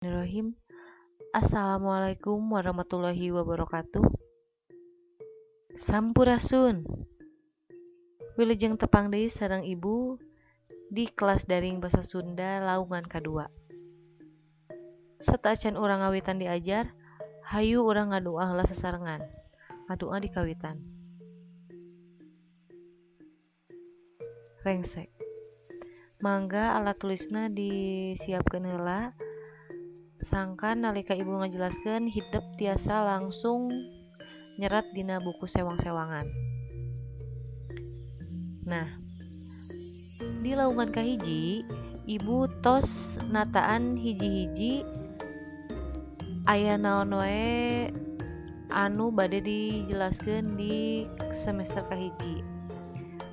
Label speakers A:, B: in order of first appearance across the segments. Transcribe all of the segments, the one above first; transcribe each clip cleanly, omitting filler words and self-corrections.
A: Bismillahirrahmanirrahim. Assalamualaikum warahmatullahi wabarakatuh. Sampurasun. Wilujeng tepang deui sareng Ibu di kelas daring Basa Sunda laungan kadua. Sateuacan urang ngawitan diajar, hayu urang ngadua heula sasarengan. Ngadua di kawitan. Rengse. Mangga alat tulisna disiapkeun heula. Sangkan nalika Ibu ngajelaskeun hidep tiasa langsung nyerat dina buku sewang-sewangan. Nah, di laungan kahiji, Ibu tos nataan hiji-hiji aya naon wae anu bade dijelaskeun di semester kahiji.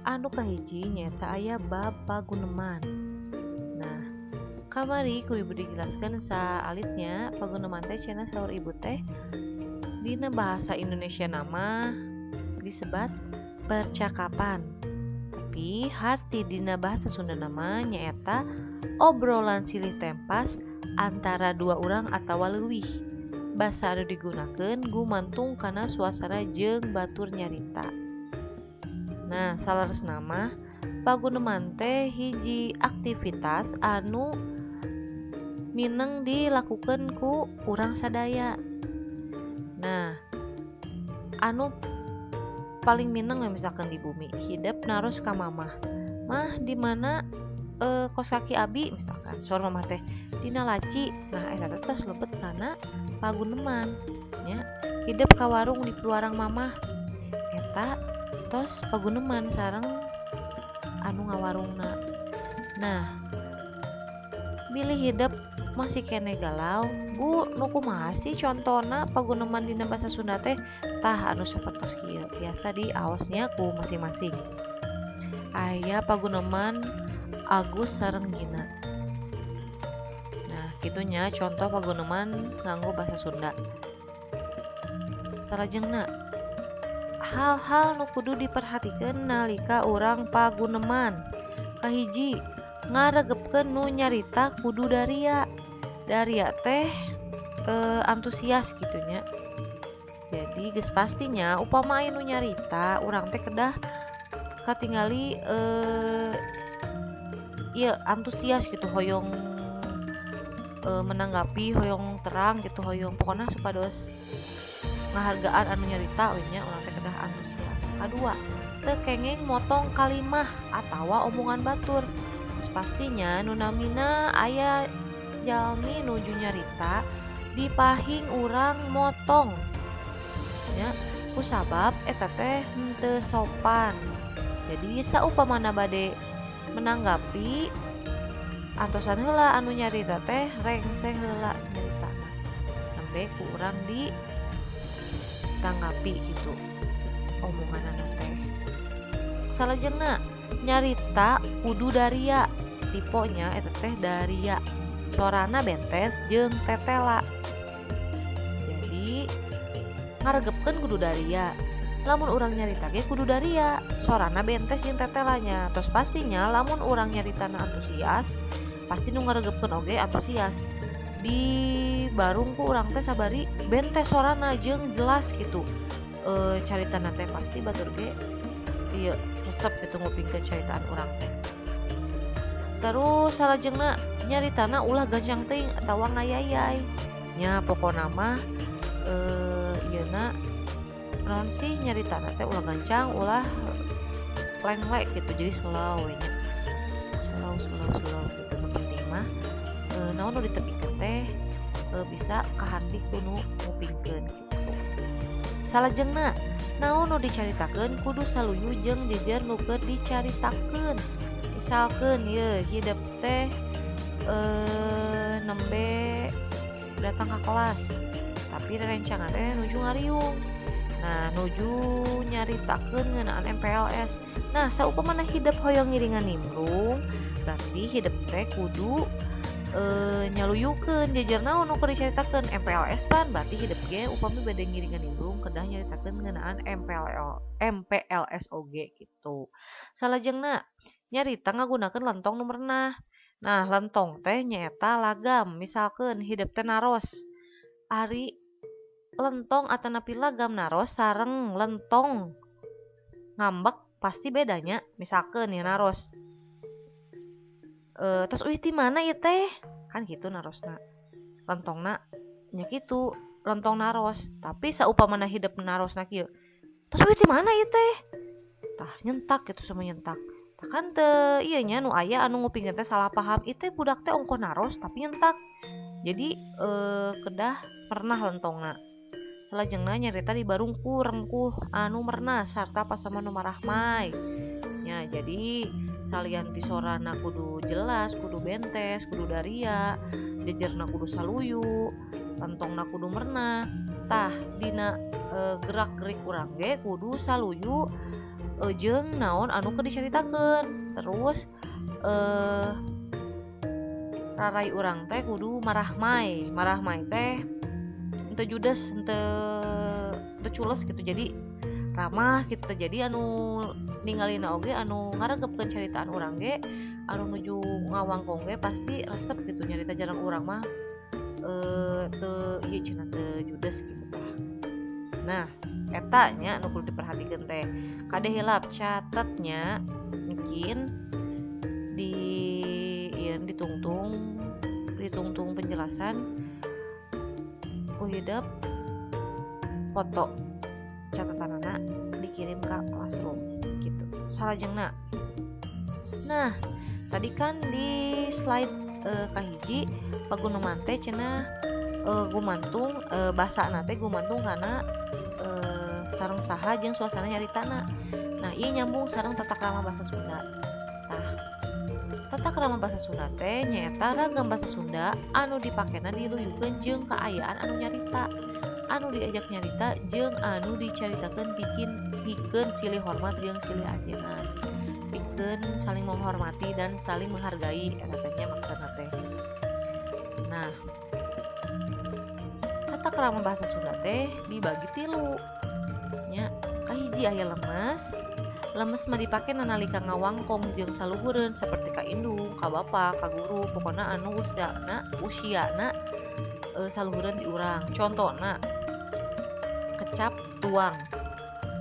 A: Anu kahiji nyaeta aya bab paguneman. Nah, kamari ku Ibu dijelaskeun saalitnya paguneman teh cenah saur Ibu teh dina bahasa Indonesia nama disebat percakapan. Tapi harti dina bahasa Sunda nama nyaeta obrolan silih tempas antara dua urang atawa leuwih. Basa anu digunakeun gumantung kana suasana jeung batur nyarita. Nah, saleresna mah paguneman teh hiji aktivitas anu mineng dilakukeun ku urang sadaya. Nah, anu paling mineng we misalkan di bumi, hidep naros ka mamah. "Mah, di mana kos kaki abi?" misalkan. Saur mamah teh, "Dina laci." Nah, eta teh tos lebet kana paguneman nya. Hidep ka warung di piwarang mamah. Eta tos paguneman sareng anu ngawarungna. Nah, bilih hidep masih keneh galau, "Bu, nu kumaha sih contona paguneman dina basa Sunda teh?" Tah, anu sapertos kieu tiasa diaosnya ku masing-masing. Aya paguneman Agus sareng Gina. Nah, kitu nya contoh paguneman nganggo basa Sunda. Salajengna, hal-hal nu kudu diperhatikeun nalika urang paguneman. Kahiji, ngaregepkeun nu nyarita kudu daria. Daria teh antusias kitu nya. Jadi geus pastinya upama aya nu nyarita, urang teh kedah katingali ieu antusias gitu, hoyong menanggapi, hoyong terang gitu, hoyong pokona supados ngahargaan anu nyarita we nya, urang teh kedah antusias. Kadua, teu kenging motong kalimah atawa omongan batur. Geus pastinya nu namina aya jalmi nuju nyarita dipahing urang motong nya, kusabab eta teh henteu sopan. Jadi saupamana bade menanggapi, antosan heula anu nyarita teh rengse heula nyaritana, nembe ku urang ditanggapi gitu omonganana teh. Salajengna, nyarita kudu daria. Tiponya eta teh daria, sorana bentes jeung tetela. Jadi ngaregepkeun kudu daria, lamun urang nyarita ge kudu daria, sorana bentes jeung tetelanya. Tos pastinya lamun urang nyaritana antusias, pasti nu ngaregepkeun oge antusias. Di barung ku urang teh sabari bentes sorana jeung jelas gitu caritana teh, pasti batur ge ieu resep gitu ngupingkeun caritaan urang teh. Terus salajengna, nyaritana ulah gancang teuing atawa ngayayay nya. Pokona mah ieuna naon sih, nyaritana teh ulah gancang, ulah lenglek gitu, jadi slow we nya, slow slow slow gitu. Nu penting mah naon nu ditepikeun teh bisa kaharti ku nu ngupingkeun gitu. Salajengna, naon nu dicaritakeun kudu saluyu jeung jejer nu keur dicaritakeun. Misalkeun yeuh hidep teh nembe datang ka kelas, tapi rerencangan teh nuju ngariung. Nah, nuju nyaritakeun ngeunaan MPLS. Nah, saupamana hidep hoyong ngiringan nimbrung, berarti hidep teh kudu nyaluyukeun jejer naon nu keur dicaritakeun. MPLS pan, berarti hidep ge upami bade ngiringan nimbrung kedah nyaritakeun ngeunaan MPLS oge gitu. Salajengna, nyarita ngagunakeun lentong nu merenah. Nah, lentong teh nyaeta lagam, misalkeun hidep teh naros. Ari lentong atanapi lagam naros sareng lentong ngambek pasti bedanya. Misalkeun ya naros. Tos uih ti mana ieu teh? Kan kitu narosna. Lentongna nya kitu, lentong naros. Tapi saupamana hidep narosna kieu. Tos uih ti mana ieu teh? Tah nyentak gitu sama nyentak. Tah kan teu ieu nya nu aya anu ngupingkeun teh salah paham. Ieu teh budak teh ongkoh naros tapi nyentak. Jadi kedah pernah lentongna. Salajengna nyarita dibarung ku rengkuh anu merna sarta pasaman nu marahmai. Nya jadi salian ti sorana kudu jelas, kudu bentes, kudu daria, jejerna kudu saluyu, lentongna kudu merna. Tah dina gerak-gerik urang ge kudu saluyu jeung naon anu keur dicaritakeun. Terus rarai urang teh kudu marahmai. Marahmai teh henteu judes, henteu cules gitu. Jadi ramah gitu teh. Jadi anu ningalina oge anu ngaregepkeun caritaan urang ge, anu nuju ngawangkong ge pasti resep gitu nyarita jarang urang mah teu ieu cenah teu judes gitu tah. Nah, eta nya anu kudu diperhatikeun teh. Kade hilap catetnya mungkin di ieu ditungtung penjelasan ku hidep foto catatanana dikirim ke classroom gitu. Salajengna. Nah, tadi kan di slide kahiji paguneman teh cenah gumantung basana teh gumantung kana sareng saha jeung suasana nyaritana. Nah, ieu nyambung sareng tata krama basa Sunda. Tah, tata krama basa Sunda teh nyaeta ragam basa Sunda anu dipakena diluyukeun jeung kaayaan anu nyarita, anu diajak nyarita jeung anu dicaritakeun pikeun silih hormat jeung silih ajengan. Pikeun saling menghormati dan saling menghargai eta teh nya maksudna teh. Nah, tata krama bahasa Sunda teh dibagi tilu. Nya, kahiji aya lemes. Lemes mah dipake nalika ngawangkong jeung saluhureun saperti ka indung, ka bapa, ka guru, pokona anu usiana saluhureun di urang. Contona kecap tuang.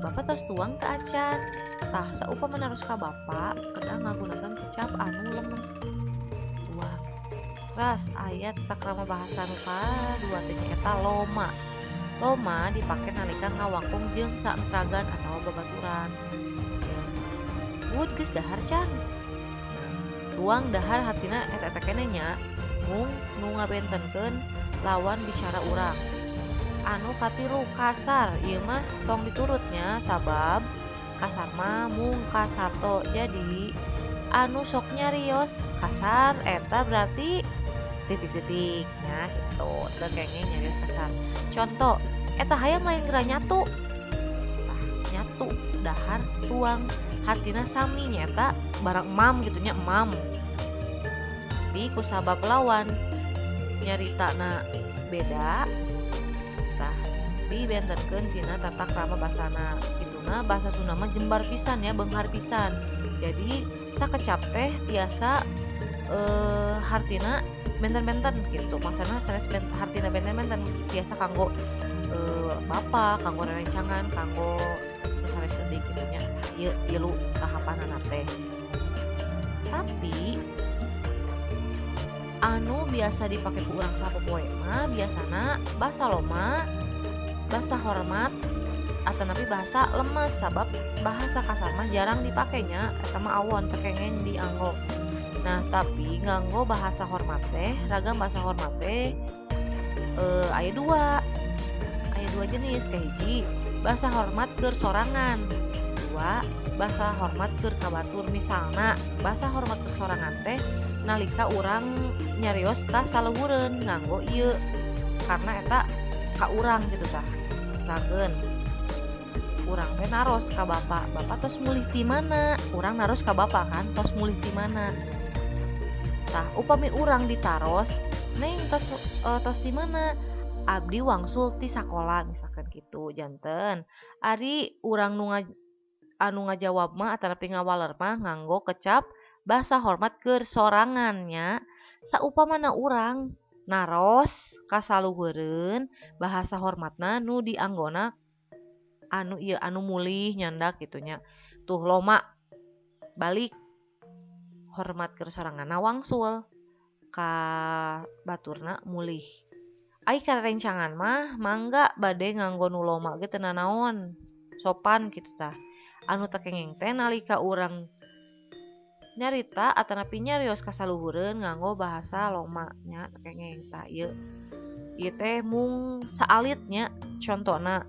A: Bapak tos tuang teu acan. Tah saupama naros ka bapa kedah ngagunakeun kecap anu lemes. Tuang. Teras aya tata krama bahasa nu kadua teh nyaeta loma. Loma dipake nalika ngawangkong jeung saentragan atawa babaturan. Bud geus dahar can. Nah, tuang dahar hartina eta-eta keneh nya mung nu ngabentenkeun lawan bicara urang. Anu katilu kasar, ieu mah tong diturut nya sabab kasar mah mung kasato. Jadi anu sok nyarios kasar eta berarti titik-titik nya gitu. Teu kenging nyarios kasar. Contoh, eta hayam lain geura nyatu. Tah, nyatu dahar tuang hartina sami nyaeta barang emam gitu nya emam. Di kusabab lawan nyaritana beda tah dibentenkeun tina tata krama basana. Kituna bahasa Sunda mah jembar pisan ya, beunghar pisan. Jadi sakecap teh tiasa hartina benten-benten gitu. Maksudna sanes hartina benten-benten tiasa kanggo bapa, kanggo rerencangan, kanggo sanes deui kitu nya. Ieu tilu tahapanana teh. Tapi anu biasa dipake ku urang sapopoe mah biasana basa loma, basa hormat, atanapi bahasa lemes sabab bahasa kasar mah jarang dipakenya eta mah awon teu kengeng dianggo. Nah, tapi nganggo bahasa hormat teh, ragam bahasa hormat teh aya dua. Aya dua jenis, kahiji bahasa hormat keur sorangan. Dua, bahasa hormat keur ka batur. Misalna bahasa hormat keur sorangan teh nalika urang nyarios ka saluhureun nganggo ieu karena eta ka urang gitu tah. Misalkeun urang teh naros ka bapa, "Bapak tos mulih ti mana?" Urang naros ka bapa kan, tos mulih ti mana. Tah, upami urang ditaros, "Neng tos ti mana?" "Abdi wangsul ti sakola," misalkan gitu. Janten ari urang nu anu ngajawab mah atanapi ngawaler mah nganggo kecap Basa hormat keur sorangan nya. Saupamana urang naros ka saluhureun bahasa hormatna nu dianggona anu ieu anu mulih nyandak kitu nya. Tuh loma balik hormat keur soranganna wangsul ka baturna mulih. Ai karencangan mah mangga bade nganggo nu loma ge teu nanaon, sopan kitu tah. Anu teu kengeng teh nalika urang nyarita atanapi nyarios ka saluhureun nganggo bahasa loma nya teu kengeng tah ieu. Ieu teh mung saalit nya contona.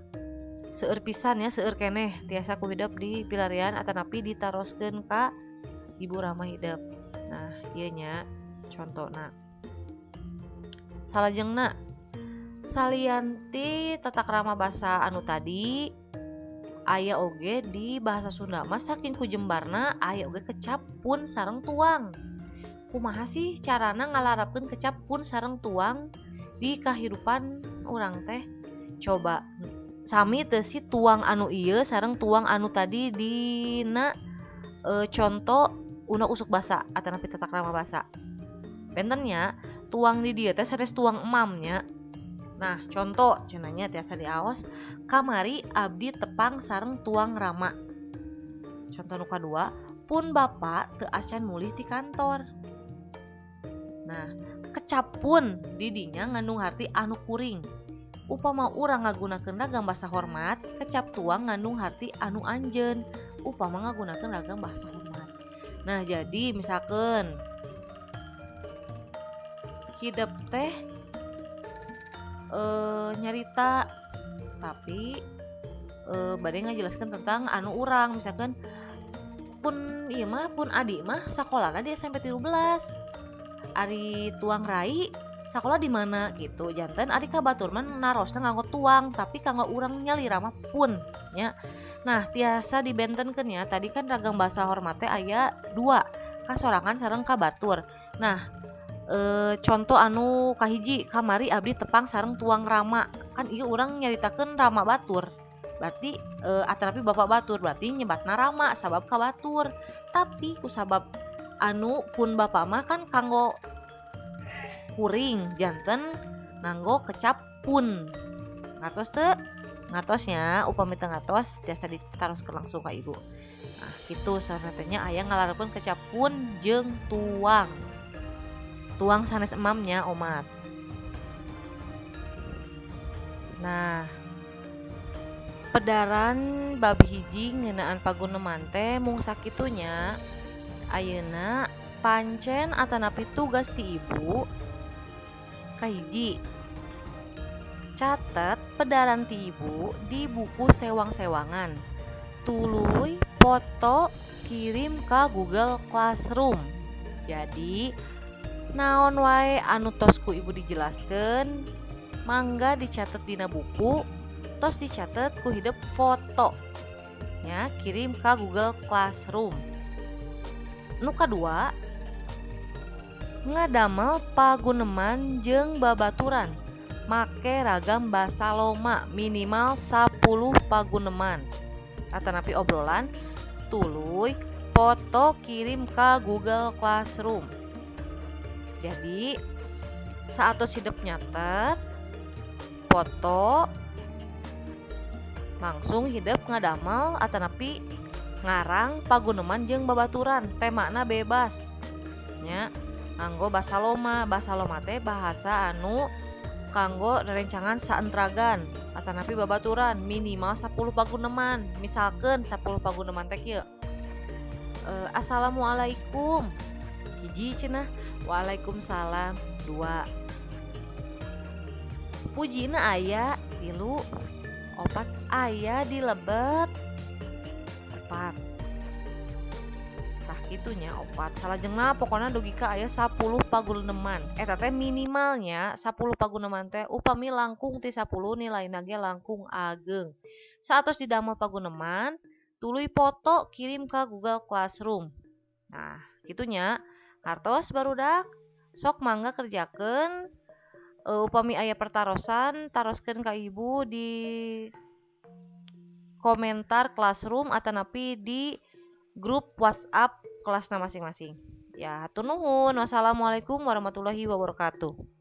A: Seueur pisan nya seueur keneh tiasa ku hidep di pilarian atanapi ditaroskeun ka Ibu Rama hidep. Nah, ieu nya contona. Salajengna salian ti tata krama basa anu tadi aya oge di bahasa Sunda mah saking kujembarna aya oge kecap pun sareng tuang. Kumaha sih carana ngalarapkeun kecap pun sareng tuang di kahirupan urang teh? Coba sami teu sih tuang anu ieu sareng tuang anu tadi dina conto unek usuk basa atanapi tata krama basa. Benten nya tuang di dieu teh sanes tuang emam nya. Nah, contoh cenanya tiasa diaos kamari abdi tepang sareng tuang Rama. Contoh nu kadua, pun bapak teu acan mulih ti kantor. Nah, kecap pun di dinya ngandung harti anu kuring. Upama urang ngagunakeun ragam bahasa hormat, kecap tuang ngandung harti anu anjeun. Upama ngagunakeun ragam bahasa hormat. Nah, jadi misalkan hidep teh nyarita tapi bade ngajelaskeun tentang anu urang, misalkan pun ieu mah pun adi mah sakolana di SMP 13. Ari tuang rai sakola di mana gitu. Janten ari ka batur mah narosna nganggo tuang tapi kanggo urang nyalira mah pun nya. Nah, tiasa dibentenkeun nya. Tadi kan ragam bahasa hormat teh aya 2, kasorangan sareng ka batur. Nah, contoh anu kahiji kamari abdi tepang sareng tuang Rama. Kan ieu urang nyaritakeun Rama batur. Berarti atanapi bapak batur berarti nyebatna Rama sabab ka batur. Tapi kusabab anu pun bapak mah kan kanggo kuring janten nganggo kecap pun. Ngartos teu? Ngartos nya, upami teu ngartos tiasa ditaroskeun langsung ka ibu. Nah, kitu saurna teh nya aya ngalarapkeun kecap pun jeung tuang. Tuang sanes emamnya omat. Nah, pedaran bab hiji ngeunaan paguneman teh mung sakitu nya. Ayeuna pancen atanapi tugas ti ibu kahiji, catet pedaran ti ibu di buku sewang-sewangan. Tuluy foto kirim ka Google Classroom. Jadi naon wae anu tos ku ibu dijelaskeun mangga dicatet dina buku, tos dicatet ku hidep foto nya, kirim ka Google Classroom. Nu kadua, ngadamel paguneman jeung babaturan make ragam basa loma minimal 10 paguneman atanapi obrolan, tuluy foto kirim ka Google Classroom. Jadi saatos hidep nyatet foto langsung hidep ngadamel atanapi ngarang paguneman jeung babaturan, temana bebas nya, nganggo basa loma. Basa loma teh bahasa anu kanggo rerencangan saentragan atanapi babaturan minimal 10 paguneman. Misalkeun 10 paguneman teh kieu. Assalamualaikum hiji cenah, waalaikumsalam 2, pujina aya 3, 4 aya di lebet 4. Tah kitu nya 4. Salajengna pokona dugi ka aya 10 paguneman. Eta teh minimalnya 10 paguneman teh upami langkung ti 10 nilaina ge langkung ageng. Saatos didamel paguneman, tuluy foto kirim ka Google Classroom. Nah, kitu nya. Kartos barudak sok mangga kerjakeun. Upami aya pertarosan taroskeun ka ibu di komentar Classroom atanapi di grup WhatsApp kelasna masing-masing. Ya, hatur nuhun. Wassalamualaikum warahmatullahi wabarakatuh.